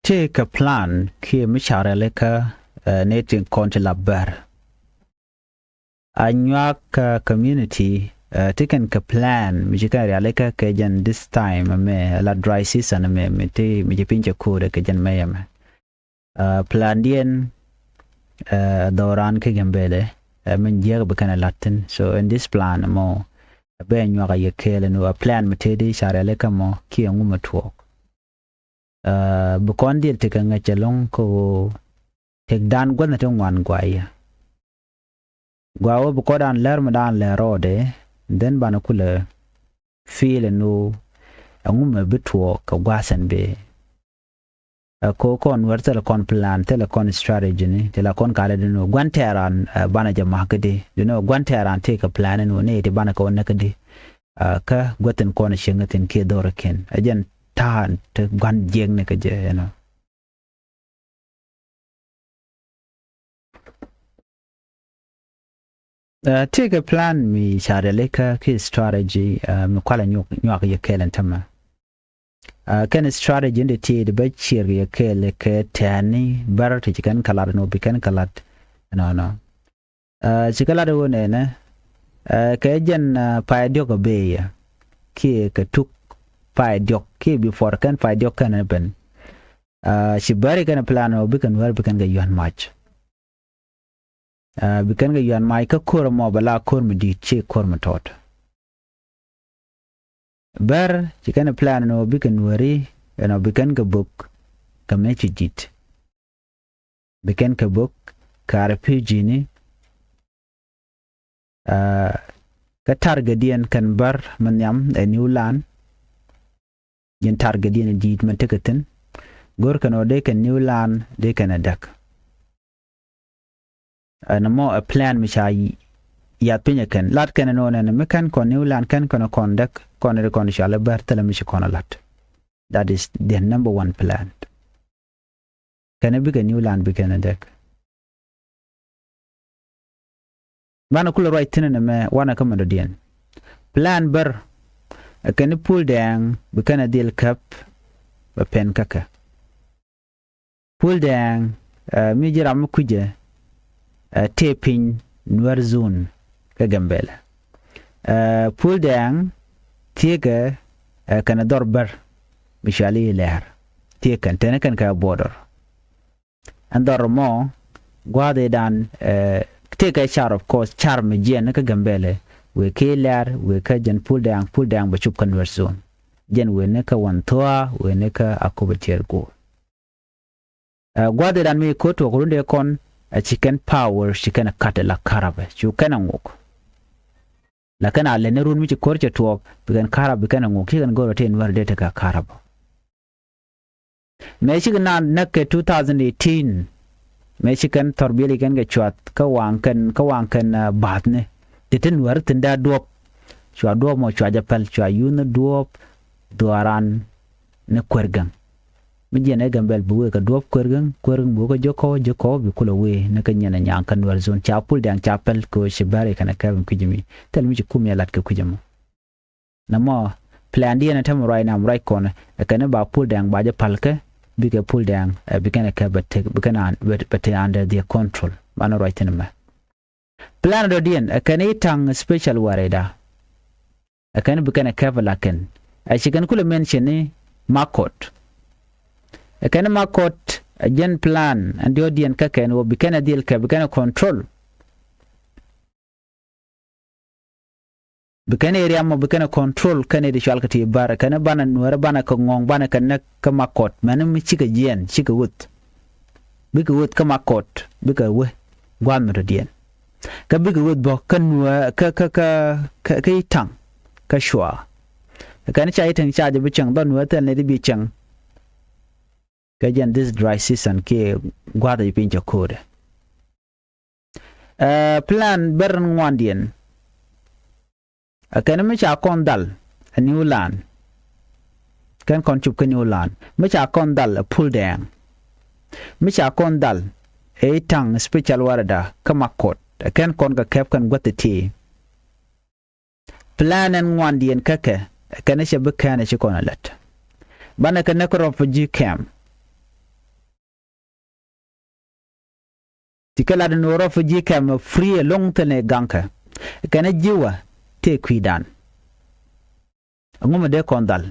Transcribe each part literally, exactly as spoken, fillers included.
Tëë kɛ plan kiɛ mi ca rialikä, ɛ, ni tin kɔn ti la bär. A nyuak kä community, ɛ, ti kɛn kɛ plan mi ci kɛn rialikä kɛ jɛn this time mɛ, la dry season mɛ, mi ti, mi ci piny cɛ ko̱o̱dɛ kɛ jɛn mɛ yɛmɛ. Ɛ, plan diɛn, ɛ, dhɔran kä Gambɛlɛ, ɛ, min jiäk bi kɛn ɛ la̱t thi̱n. So in this plan mɔ, ɛ, bɛ nyuak a yɛ kɛɛl ɛn ɣöö a plan mi tëëdi ca rialikä mɔ kiɛ ŋu mi tuɔɔk. Ɛ, bi kɔn dhil tekɛ ŋäc ɛlɔ̱ŋ kä ɣöö tekdan gua̱thni ti ŋuan guayɛ. Gua ɣöö bi kɔn dan lär mi dan lär rɔɔdɛ, then banɛ kulɛ feel ɛn ɣöö ɛŋu mi bi tuɔɔk kɛ gua̱a̱th ɛn bee. Ɛ, ko kɔn wär thilɛ kɔn plan, thilɛ kɔn strategy ni, thilɛ kɔn kalɛ di ni ɣöö gua̱n tɛɛran, ɛ, banɛ jɛ ma̱k di, di ni ɣöö gua̱n tɛɛran tëë kɛ plan ɛn ɣöö ni ti banɛ kɛ wä näk di. Ɛ, kä gua̱thin kɔn cieŋ thi̱n kiɛ dhɔr kɛn. Ɛ jɛn ta̱a̱n ti gua̱n jiɛkni kɛ jɛ, you know. Ɛ, tëëkɛ plan mi ca rialikä ki strategy, ɛ, mi kualɛ nyuak, nyuak yɛ kɛɛl ɛn tämɛ. Ɛ, kɛn strategy in di ti di bä ciɛɛr kɛ yɛ kɛɛl kɛ tɛ̈ni bär ti ci kɛn kɛ lat ni wä bi kɛn kɛ lat. Nɔnɔ. Ɛ, ci kɛ lat wä nɛnɛ, ɛ, kɛ jɛn, ɛ, pay diɔk ɛ bee yɛ. Kiɛ kɛ tuk pay diɔk, kiɛ before kɛn pay diɔk kɛn ɛ ben. Ɛ, ci bäri kɛn plan ɔ bikɛn wär bikɛn kɛ yuan mac. Ɛ, bikɛn kɛ yuan mac kä ko̱r mɔ bɛ la ko̱r mi di̱i̱t ci ko̱r mi tɔt. Bär ci kɛn plan ɔ bikɛn wäri ɛn ɔ bikɛn kɛ bök kɛ mɛ ci di̱i̱t. Bikɛn kɛ bök kɛ ar pi̱w ji̱ni. Ɛ, kä targetdiɛn kɛn bär mi nhiam ɛ New Land. Ji̱n targetdiɛn di̱i̱t mɛn tekɛ thi̱n. Go̱r kɛn ɔ dee kɛn New Land dee kɛn ɛ däk. Ɛn mɔ ɛ plan mi ca yath piny ɛ kɛn. Lat kɛn ɛ nɔ nɛn mi kɛn kɔn New Land kɛn kɔn ɛ kɔn däk kɔn ɛ kɔn cual ɛ bär thilɛ mi ci kɔn ɛ lat. That is the number one plan. Kɛn ɛ bikɛ New Land bikɛn ɛ däk. Banɛ kulɛ ruac thi̱n ɛn ɛmɛ wanɛ kä mɛn dɔ̱diɛn. Plan bär ɛ kɛn i̱ Pul Dɛɛŋ bi kɛn ɛ dhil käp bɛ pɛn kä kɛ. Pul Dɛɛŋ, ɛ, mi ji̱ ram mi kui̱cɛ, ɛ, tëë piny Nuɛr zone kä Gambɛlɛ. Ɛ, Pul Dɛɛŋ thiekɛ, ɛ, kɛn dhɔr bär mi cuali i̱ Lɛɛr. Thiek kɛn tɛn kɛn kɛ border. Ɛn dhɔr mɔ gua̱a̱th i̱ dan, ɛ, tëë kɛ car of course car mi jiɛn kä Gambɛlɛ wëë kɛ Lɛɛr wëë kä jɛn Pul Dɛɛŋ, Pul Dɛɛŋ bɛ cup kä Nuɛr zone. Jɛn wëë ni kä Wan Thua̱a̱ wëë ni kä Akobo Tiɛɛr Guur. Ɛ, gua̱a̱th i̱ dan mi ko̱r tuɔɔk rundɛ kɔn ɛ ci kɛn power ci kɛn ɛ kat ɛ la karabɛ cu kɛn ɛ ŋuk. La kɛn a lɛn ni run mi ci ko̱r cɛ tuɔɔk bi kɛn karab bi kɛn ɛ ŋuk ci kɛn go̱r ɛ ti Nuɛr dee tekɛ karab. Mëë cikɛ naan näk kɛ two thousand eighteen mëë ci kɛn thɔr biɛli kɛn kɛ cuath kä waŋ kɛn kä waŋ kɛn, ɛ, ba̱a̱thni ti ti Nuɛr thi̱n dee duɔ̱ɔ̱p. Cua duɔ̱ɔ̱p mɔ cua jɛ päl cua yuthni duɔ̱ɔ̱p dhuaaran ni Kuer Gäŋ. Mi jiɛn ɛ Gambɛl bi wëë kɛ duɔ̱ɔ̱p Kuer Gäŋ, Kuer Gäŋ bi wëë kɛ Jɔkɔ, Jɔkɔ bi kulɛ wëë ni kä nyiɛn ɛ nyaŋ kä Nuɛr zone ca Pul Dɛɛŋ ca päl kɛ ɣöö ci bäri kɛn ɛ kɛp in kui̱c mi thil mi ci kum yɛ lat kɛ kui̱c mɔ. Nɛmɔ plan diɛn ɛ tɛmɛ ruac nam ruac kɔn ɛ kɛn ba Pul Dɛɛŋ ba jɛ päl kɛ bikɛ Pul Dɛɛŋ, ɛ, bi kɛn ɛ kɛp bɛ tek bi kɛn an bɛ, bɛ tek under their control. Banɛ ruac thi̱n mɛ. Plan dɔ̱diɛn ɛ kɛn i̱ taŋ special warɛda. Ɛ kɛn bi kɛn ɛ kɛp ɛ la kɛn ɛ ci kɛn kulɛ mention ni Makot. Ɛ kɛn Makot ɛ jɛn plan ɛn diɔ̱diɛn kä kɛn wä bi kɛn ɛ dhil kɛp bi kɛn ɛ control. Bi kɛn area mɔ bi kɛn ɛ control kɛn ɛ di cual kɛ ti bar kɛn ɛ banɛ Nuɛr banɛ kɛ ŋɔ̱ŋ banɛ kɛ näk kä Makot mɛn mi cikɛ jiɛn cikɛ wuth. Bikɛ wuth kä Makot bikɛ wä gua̱a̱th mi dɔ̱diɛn. Kä bikɛ wuth bä kä Nuɛr kä kä kä kä kä Itaŋ kä cua. Kɛn ca Itaŋ ca jɛ bi cäŋ dhɔ Nuɛr thil ni di bi cäŋ. Kä jɛn this dry season kiɛ gua̱a̱th ɛ piny cɛ ko̱o̱dɛ. Ɛ, plan bär ni ŋuandiɛn. Ɛ kɛn mi ca kɔn dhal ɛ New Land. Kɛn kɔn cup kä New Land mi ca kɔn dhal ɛ Pul Dɛɛŋ. Mi ca kɔn dhal ɛ Itaŋ special warɛda kä Makot ɛ kɛn kɔn kɛ kɛp kɛn gua̱th ɛ ti. Plan ɛn ŋuandiɛn kä kɛ ɛ kɛn cɛ bi kɛn ɛ ci kɔn ɛ lät. Banɛ kɛ näk kä refugee camp. Ci kɛ lat ni ɣöö refugee camp ɛ free ɛlɔ̱ŋ thilɛ ni gaŋkɛ. Kɛn ɛ ji̱ wä tëë kui̱dan. Ɛŋu mi dee kɔn dhal?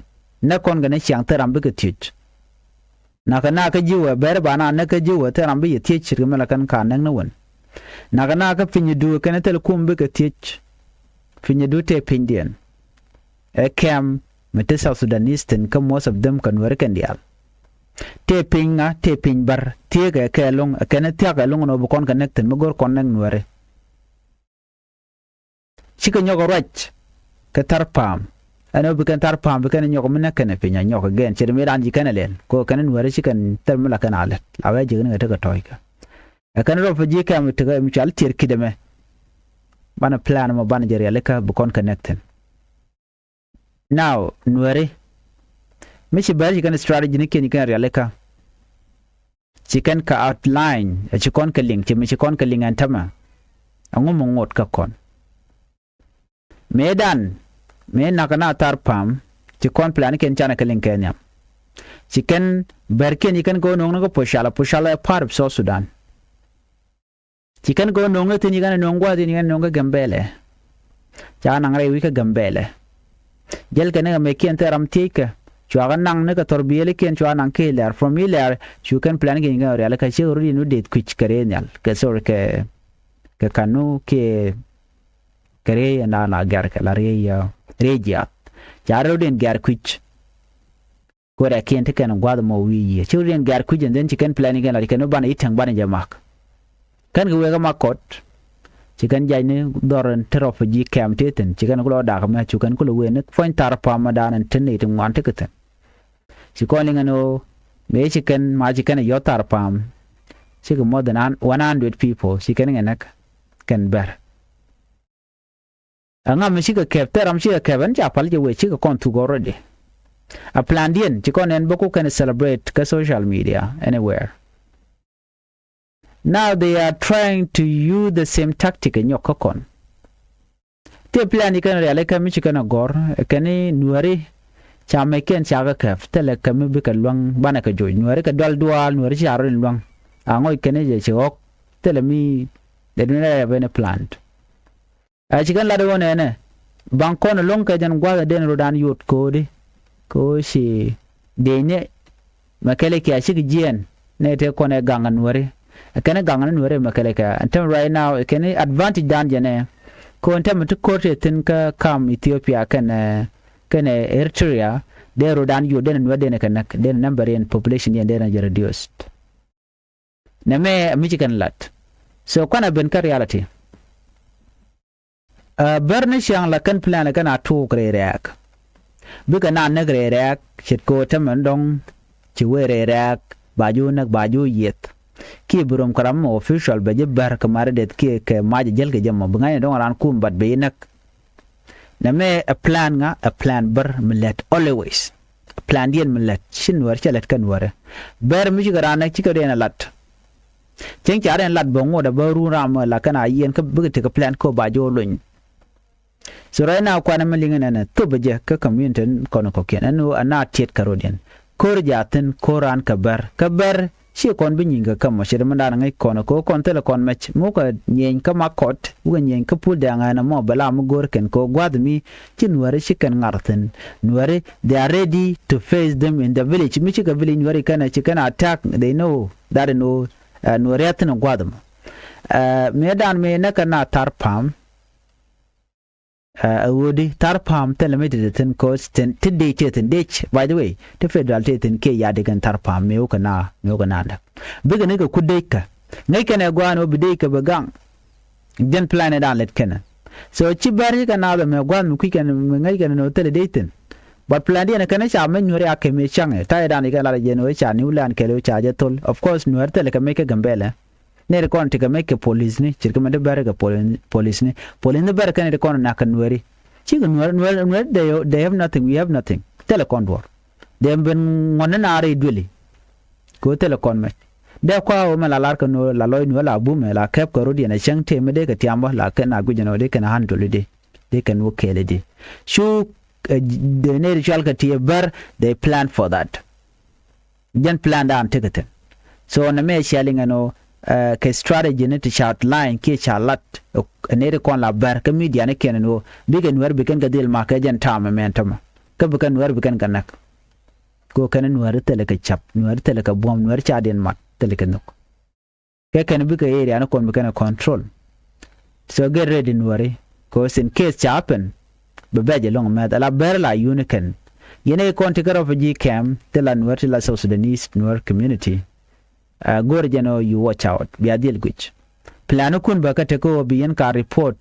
Nɛ kɔn kɛ ni ciaŋ thil ram bikɛ thiec. Nakä na kä ji̱ wä bɛr ba na nɛ kä ji̱ wä thil ram bi yɛ thiec ce̱tkɛ mi la kɛn ka nɛk ni wän. Nakä na kä pinydu kɛn thil kum bikɛ thiec. Pinydu tëë pinydiɛn. Ɛ camp mi ti South Sudanese thi̱n kä most of them kɛ Nuɛri kɛn diaal. Tëë piny ŋa, tëë piny bär, thiekɛ kɛ ɛlɔ̱ŋ, ɛ kɛn thia̱k ɛlɔ̱ŋ ɛn ɣöö bi kɔn kɛ nɛk thi̱n mi go̱r kɔn nɛk Nuɛri. Cikɛ nyɔk ruac kɛ thar pa̱a̱m. Ɛn ɣöö bi kɛn thar pa̱a̱m bi kɛn nyɔk mi nɛk kɛn piny a nyɔk again. Ce̱t mi raan ji̱ kɛn ɛ lɛl kɛ ɣöö kɛn Nuɛri ci kɛn thɛr mi la kɛn a lät a wee ji̱ kɛn kɛ tekɛ tɔ̱ɔ̱c kɛ. Ɛ kɛn rɔp ji̱ kɛm tekɛ mi cual tiɛɛr ki̱t ɛmɛ. Banɛ plan mɔ banɛ jɛ rialikä bi kɔn kɛ nɛk thi̱n. Now Nuɛri mi ci bɛr ci kɛn strategy ni kiɛn ci kɛn rialikä. Ci kɛn kɛ outline ɛ ci kɔn kɛ liŋ ci mi ci kɔn kɛ liŋ ɛn tämɛ. Ɛŋu mi ŋot kä kɔn mëëdan mëë nakä na thar pa̱a̱m. Ci kɔn plan kiɛn canɛ kɛ liŋ kɛ nhiam. Ci kɛn bɛr kiɛn ci kɛn kɛ wä no̱o̱ŋ ni kä pucal pucal ɛ part of South Sudan. Ci kɛn kɛ wä no̱o̱ŋ kä thi̱n ci kɛn no̱o̱ŋ gua̱a̱th thi̱n ci kɛn no̱o̱ŋ kä Gambɛlɛ. Ca naŋ rɛy wi̱c kä Gambɛlɛ. Jäl kɛn ni kɛ mɛ kiɛn thil ram thiec kɛ cua kɛ naŋ ni kɛ thɔr biëël kiɛn cua naŋ kɛ ilɛr from ilɛr. Cu kɛn plan kiɛn kɛn rial kɛ ciek rot in wä deth kui̱c kɛ rɛy nhial kɛ thor kɛ kɛ kanu kɛ kɛ rɛy ɛn daan la gɛr kɛ la rɛy rɛy jiath. Ca rɛy rot in gɛr kui̱c. Kuɛ rɛkiɛn ti kɛn gua̱th mɔ wi̱i̱ yiëë ci riɛn gɛ̈r kui̱c ɛn dhɛn ci kɛn plan kɛn la ci kɛn banɛ i̱ tɛŋ banɛ jɛ mak. Kɛn kɛ wek ɛ mak kɔt. Ci kɛn jac ni dhɔr ɛn ti rɔp ji̱ kɛm ti thi̱n ci kɛn kulɔ dak mɛ cu kɛn kulɔ wee ni puɔ̱ny thar pa̱a̱m mɛ daan ɛn ti nɛy ti ŋuan ti kɛ thi̱n. Ci kɔn liŋ ɛn ɣöö mëë ci kɛn ma ci kɛn ɛ yɔ̱th thar pa̱a̱m. Cikɛ more than one hundred people ci kɛn ŋɛ näk kɛn bɛr. Ɛŋa mi cikɛ kɛp thil ram cikɛ kɛp ɛn ca pal jɛ wee cikɛ kɔn thuk already. A plandiɛn ci kɔn ɛn bä ku kɛn celebrate kä social media anywhere. Now they are trying to use the same tactic ɛ nyɔk kä kɔn. Thil plan ci kɛn rialikä mi ci kɛn a gɔr kɛn i̱ Nuɛri. Ca mɛckiɛn ca kɛ kɛp thilɛ kɛ mi bikɛ luäŋ banɛ kɛ joc Nuɛri kɛ dual dual Nuɛri ci a rɔ in luäŋ. A ŋɔc kɛn i̱ jɛ ci ɣɔk thilɛ mi dee duundɛ rɛp ɛn plan. A ci kɛn lat ɣöö nɛnɛ baŋ kɔn ɛlɔ̱ŋ kɛ jɛn gua̱th ɛ den rot an yot ko̱o̱di. Kɛ ɣöö ci dee ni mɛ kɛlɛ kia cik jiɛɛn. Nɛ tëë kɔn ɛ gaŋ ɛ Nuɛri ɛ kɛn ɛ gaŋ ɛ Nuɛri mɛ kɛlɛ kia ɛn tɛm right now ɛ kɛn advantage dan jɛn ɛ. Kɛ ɣöö ɛn tɛm ti ko̱r tëë thi̱n kä kam Ethiopia kɛn ɛ kɛn ɛ Eritrea. Den rot an yot den ɛ Nuɛri den ɛ kɛ näk den ɛ number in population yɛn den ɛ jɛ reduced. Nɛ mɛ mi ci kɛn lat. So kuanɛ ben kä reality. Ɛ bär ni ciaŋ la kɛn plan kɛn a tuuk rɛy rɛɛk. Bikɛ na näk rɛy rɛɛk ce̱tkɛ ɣöö tämɛ dɔ̱ŋ ci wee rɛy rɛɛk ba ji̱ wä näk ba ji̱ wä yieth. Kiɛ bi rom kɛ ram mɔ official bɛ ji̱ bär kɛ ma̱ri deth kiɛ kɛ mac jäl kɛ jɛ mɔ bi ŋa̱cnɛ dɔ̱ŋ raan kum but bɛ ji̱ näk. Nɛ mɛ ɛ plan ŋa ɛ plan bär mi lɛt always. Ɛ plandiɛn mi lɛt ci Nuɛr cɛ lɛt kä Nuɛrɛ. Bär mi cikɛ raan nɛ cikɛ riɛn ɛ lat. Cieŋ ca riɛn lat bä ŋot ɛ bä run ram ɛ la kɛn a yiɛn kä bikɛ tekɛ plan kä ba jɛ wä lony. So right now kuanɛ mi liŋ ɛnɛnɛ thop ɛ jɛ kä community kɔn kɔkiɛn ɛn ɣöö ɛn a tiɛt kɛ rot yɛn. Ko̱r jɛ a thi̱n ko̱r raan kɛ bär kä bär. Ciɛ kɔn bi nyi̱i̱ŋ kɛ kämɔ ce̱t mi da̱a̱n ŋäc kɔn kɛ ɣöö kɔn thilɛ kɔn mɛc ŋukɛ nyieny kä Makɔt wukɛ nyieny kä Pul Dɛŋ ɛn ɛmɔ bɛ la mi go̱o̱r kɛn kɛ ɣöö gua̱th mi ci Nuɛri ci kɛn ŋa̱r thi̱n. Nuɛri they are ready to face them in the village mi cikɛ village Nuɛri kɛn ɛ ci kɛn attack they know that in ɣöö Nuɛri a thi̱n ɛ gua̱th ɛmɔ. Mëë da̱a̱n mëë näkɛ na thar pa̱a̱m. Ɛ ɣöödi thar pa̱a̱m thilɛ mi ti ti thi̱n ko̱ ti dec ti thi̱n dec by the way ti federal ti thi̱n kiɛ yadi̱ kɛn thar pa̱a̱m mi wä kɛ na mi wä kɛ na näk. Bikɛ ni kɛ ku dec kä ŋäc kɛn ɛ gua̱a̱n wä bi dec kä bi gaŋ. Jɛn plan ɛ da̱a̱n lɛt kɛnɛ. So ci bär ci kɛ naath ɛmɛ gua̱a̱n mi kui̱c kɛn mi ŋäc kɛn ni wä thilɛ dec thi̱n. But plan diɛn ɛ kɛn ɛ ca mec Nuɛri a kɛ mi caŋ ɛ ta̱yɛ da̱a̱n i̱ kɛn lat ɛ jɛn wä ca New Land kɛl wä ca jɛ thol of course Nuɛri thilɛ kɛ mec kä Gambɛlɛ. Nɛy ti kɔn ti kɛ mec kɛ polisni ce̱tkɛ mɛn ti bɛr kɛ polisni. Polisni bɛr kɛn ti kɔn nak kɛ Nuɛri. Cikɛ Nuɛri Nuɛri Nuɛri they they have nothing we have nothing. Thilɛ kɔn duɔr. They have been ŋuɔ̱tni naar i̱ dueli. Kɛ ɣöö thilɛ kɔn mɛc. Dee kɔaa ɣöö mɛ la lar kɛ Nuɛri la lɔc Nuɛri la bumɛ la kɛp kɛ rot yɛn ɛ cäŋ tëë mi dee kɛ tiam bä la kɛn a guic ɛn ɣöö dee kɛn handle i̱di. Dee kɛn wä kɛɛl i̱di. Cu dee nɛy ti cual kɛ ti ɛ bär they plan for that. Jɛn plan dan tekɛ thi̱n. So nɛ mɛ cia liŋ ɛn ɣöö kɛ strategy ni ti ca line kiɛ ca lat ɛ nɛy ti kɔn la bär kä media ni kiɛn ni ɣöö bikɛ Nuäär bikɛn kɛ dhil mak kɛ jɛn ta̱a̱m ɛmɛn tämɛ kä bikɛn Nuäär bikɛn kɛ näk. Kɛ ɣöö kɛn Nuäär thilɛ kɛ ca̱p, Nuäär thilɛ kɛ buɔ̱m, Nuäär ca diɛn mat, thilɛ kɛ nhök. Kɛ kɛn bikɛ area ni kɔn bikɛn ɛ control. So get ready Nuääri, cause in case ca happen, bɛ bɛc ɛlɔ̱ŋ mɛth ala bär la yuni kɛn. Yɛn ɛ kɔn ti kä refugee camp ti la Nuäär ti la South Sudanese Nuäär community. Go̱o̱r jɛn ɔ you watch out bia dhil guic. Plan kun bä kä tek ɔ bi yɛn ka report.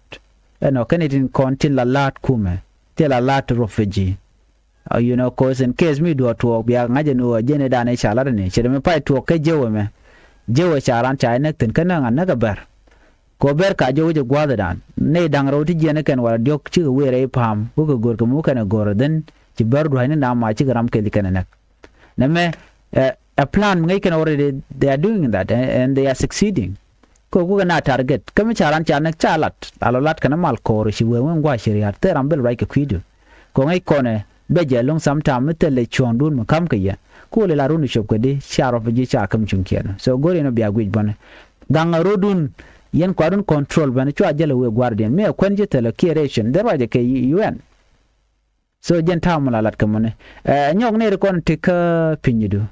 Ɛnɔ kɛn itin kɔn tin la laat kumɛ ti la laat refugee. You know, cause in case mi duɔ̱ɔ̱r tuɔɔk bia ŋa̱c ɛn ɣöö jɛn idan i̱ ca lat ɛni ce̱t ɛmɛ pay tuɔɔk kä jiäwɛ mɛ. Jiäwɛ ca ran ca inäk thi̱n kä näk ŋa̱ näk ɛ bär. Kɛ ɣöö bär ka jiɔk wi̱cɛ gua̱a̱th idan nɛy da̱ŋ rɛw ti jiɛn ɛ kɛn wala diɔ̱k cikɛ wëë rɛy pa̱a̱m wä kɛ go̱r kɛ muk kɛn ɛ go̱r ɛ dhän ci bär dua̱cni na ma cikɛ ram kɛl kɛn ɛ näk. Nɛmɛ ɛ plan mi ŋäc kɛn already they are doing that and they are succeeding. Kɛ kukɛ na target kä mi ca ran ca näk ca lat a lɔ lat kɛn mal kɔɔr ci wee wen gua̱a̱c ci ria̱a̱t thil ram bil ruac kɛ kui̱du. Kɛ ŋäc kɔnɛ bɛ jɛ lo̱ŋ sometime mi thilɛ cuɔ̱ɔ̱ŋdun mi ka̱m kɛ yɛ. Kukɛ lɛ la run cop kɛ di ca rɔp ji̱ ca käm cuŋ kiɛn so go̱r yɛn bia guic bänɛ. Gaŋ a rodun yɛn kuadun control bänɛ cua jälɛ wee gua̱a̱rdiɛn mi ɛ kuɛn ji̱ thilɛ kiɛ ration dhil ruacɛ kɛ U N. So jɛn ta̱a̱ mɔ la lat kɛ mɔni ɛ nyɔk nɛy ri kɔn ti kä pinydu.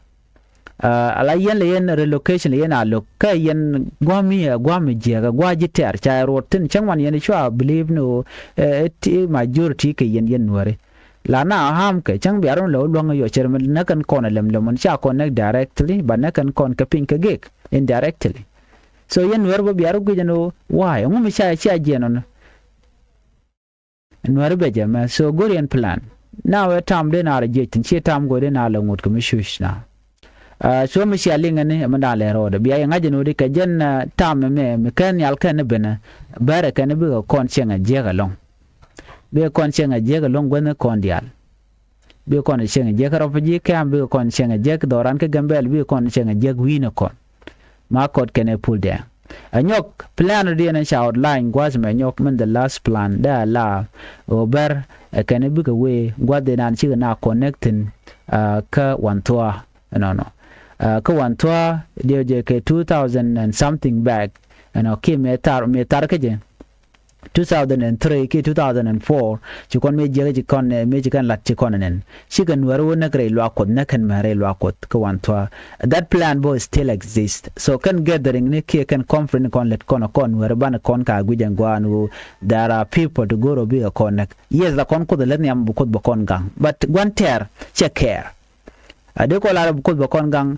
Ala yɛn lɛ yɛn relocation lɛ yɛn a lo̱k kä yɛn gua̱mi ɛ gua̱mi jiɛk ɛ gua̱ ji̱ tɛ̈r ca ɛ ruɔt thi̱n cäŋ man yɛn cua believe ni ɣöö ɛ ti majority kɛ yɛn yɛn Nuääri. La na ham kɛ cäŋ bia run lɛ wä luäŋ yɔ cɛr mi näk kɛn kɔn ɛ lɛm lɛm mɔn ca kɔn näk directly ba näk kɛn kɔn kɛ piny kɛ gek indirectly. So yɛn Nuäär bä bia run guic ɛn ɣöö why ɛŋu mi ca cia jiɛn ɔn. Nuäri bɛ jɛ mɛ so go̱r yɛn plan. Na wee tam dee na rɛ jiɛc thi̱n ciɛ tam go̱r dee na lɛ ŋut kɛ mi cuc na. So mi cia liŋɛ ni ɛmɛ dan lɛ rɔɔdɛ bia yɛ ŋa̱c ɛn ɣöö di kɛ jɛn tam ɛmɛ mi kɛn nhial kɛn ni benɛ bɛrɛ kɛn ni bikɛ kɔn cieŋ ɛ jiɛk ɛlɔ̱ŋ. Bikɛ kɔn cieŋ ɛ jiɛk ɛlɔ̱ŋ guäthni kɔn diaal. Bikɛ kɔn cieŋ ɛ jiɛk kä rɔp ji̱ kɛ̈m bikɛ kɔn cieŋ ɛ jiɛk dhɔran kä Gambɛl bikɛ kɔn cieŋ ɛ jiɛk wi̱i̱n ɛ kɔn. Ma kɔt kɛn ɛ pul dɛ. Ɛ nyɔk plan ri diɛn ɛ ca outline gua̱th mɛ nyɔk min the last plan dɛ a la ɣöö bär ɛ kɛn ɛ bikɛ wee gua̱th dee nan cikɛ na connecting kä wan thua. Ɛnɔnɔ kä wan thua diɛ jɛ kɛ two thousand and something back. Ɛnɔ kiɛ mëë thar mëë thar kä jɛ two thousand and three kiɛ two thousand and four ci kɔn mëë jiɛk ci kɔn mëë ci kɛn lat ci kɔn ɛnɛn. Cikɛ Nuäri wä näk rɛy luaak Kuɔth näk kɛn mɛ rɛy luaak Kuɔth kä wan thua. That plan bä still exist. So kɛn gathering ni kiɛ kɛn conference kɔn lät kɔn kɔn Nuäri banɛ kɔn ka guic ɛn gua̱a̱n wu. There are people to go ro bikɛ kɔn näk. Yes la kɔn Kuoth lät nhiam bi Kuoth bɛ kɔn gaŋ but gua̱n tɛɛr cɛ care. A dee kɔ lar bi Kuoth bɛ kɔn gaŋ.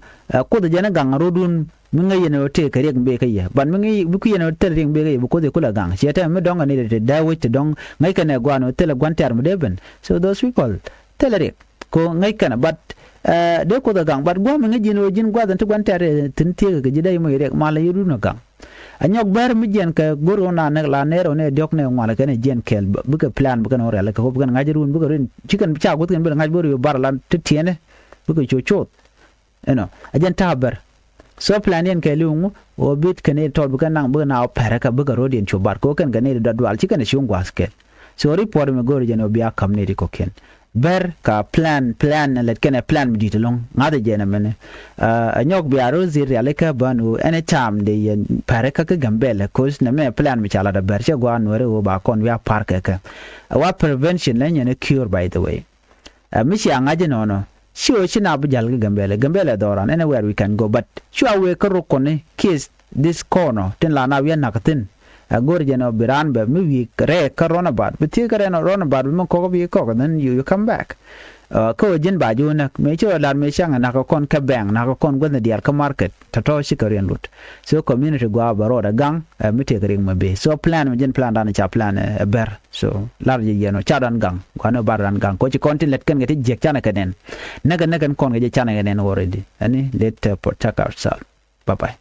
Kuoth jɛn ɛ gaŋ rot wun mi ŋäc yɛn ɛ tëë kɛ riɛk mi bee kä yɛ but mi ŋäc bi kui̱ yɛn ɛ thil riɛk mi bee kä yɛ bi Kuoth yɛ kulɛ gaŋ ciɛ tɛm mi dɔ̱ŋ ɛ ni ti dee wec ti dɔ̱ŋ ŋäc kɛn ɛ guan ɛ thilɛ guan tɛr mi dee ben. So those people thilɛ riɛk ko ŋäc kɛn ɛ but dee Kuoth ɛ gaŋ but gua̱a̱m mi ŋäc ji̱n ɛ ji̱n gua̱th ɛn ti guan tɛr thi̱n thiek kɛ ji̱ dee yɛ moc riɛk malɛ yɛ run ɛ gaŋ. A nyɔk bär mi jiɛn kɛ go̱r ɣän na nɛk la nɛr ɣän ɛ diɔ̱k nɛ ŋual kɛn ɛ jiɛn kɛɛl bikɛ plan bikɛn ɣän rial kɛ ɣöö bikɛn ŋa̱c run bikɛ run ci kɛn ca guth kɛn bikɛ ŋa̱c bikɛ run bar lan ti tiɛnɛ. Bikɛ cu cuuth. Ɛnɔ a jɛn ta̱a̱ bär. So plan yɛn kɛɛliw ŋu ɣöö bit kɛn i̱ tɔt bikɛn naŋ bikɛ na ɣä pɛrɛ kɛ bikɛ ro̱d yɛn cu bar kɛ ɣöö kɛn kɛ ni ri dɔ̱t dual ci kɛn ɛ cuŋ gua̱a̱th kɛɛl. So report mi go̱o̱ri jɛn ɣöö bia ka̱m ni ri kɔ̱kiɛn. Bär ka plan plan ɛ lät kɛn ɛ plan mi di̱t ɛlɔ̱ŋ ŋa̱th ɛ jɛn ɛmɛnɛ. Ɛ nyɔk bia ro̱o̱ dhil rialikä bän ɣöö ɛn ɛ caam dee yɛn pɛrɛ kä kä Gambɛlɛ ko̱th nɛmɛ plan mi ca lat ɛ bär cɛ gua̱a̱ Nuäri ɣöö ba kɔn wiaa pa̱r kɛ kɛ. Ɛ wa prevention lɛ nyɛn ɛ cure by the way. Ɛ mi cia ŋa̱c inɔnɔ ci ɣöö ci na bi ja̱l kä Gambɛlɛ Gambɛlɛ dhɔran anywhere we can go but cua wëë kä ruk kɔni kieth this corner tin la na wi̱i̱ ɛ na̱k thi̱n. Ɛ go̱r jɛn ɔ bi raan bɛ mi wi̱i̱ rɛɛk kä roundabout bi thiec kä rɛn roundabout bi mi kɔk bi kɔk and then you, you come back. Kä ɣöö ji̱n ba ji̱ wä näk mëë ci ɣöö la̱r mëë caŋ ɛ na̱k kä kɔn kä bɛŋ na̱k kä kɔn guäthni diaal kä market tɔ̱tɔ̱ cikɛ riɛn lut. So community gua̱a̱ bɛ road ɛ gaŋ ɛ mi tëëk riŋ mi bi so plan mi ji̱n plan dan ca plan ɛ bär. So lar ji̱ yɛn ɔ ca dan gaŋ gua̱a̱n ɔ bar dan gaŋ kɔ ci kɔn tin lät kɛn kɛ ti jiɛk canɛ kɛ nɛn. Näkɛ näkɛn kɔn kɛ jɛ canɛ kɛ nɛn already. Ɛni let protect ourselves. Bye bye.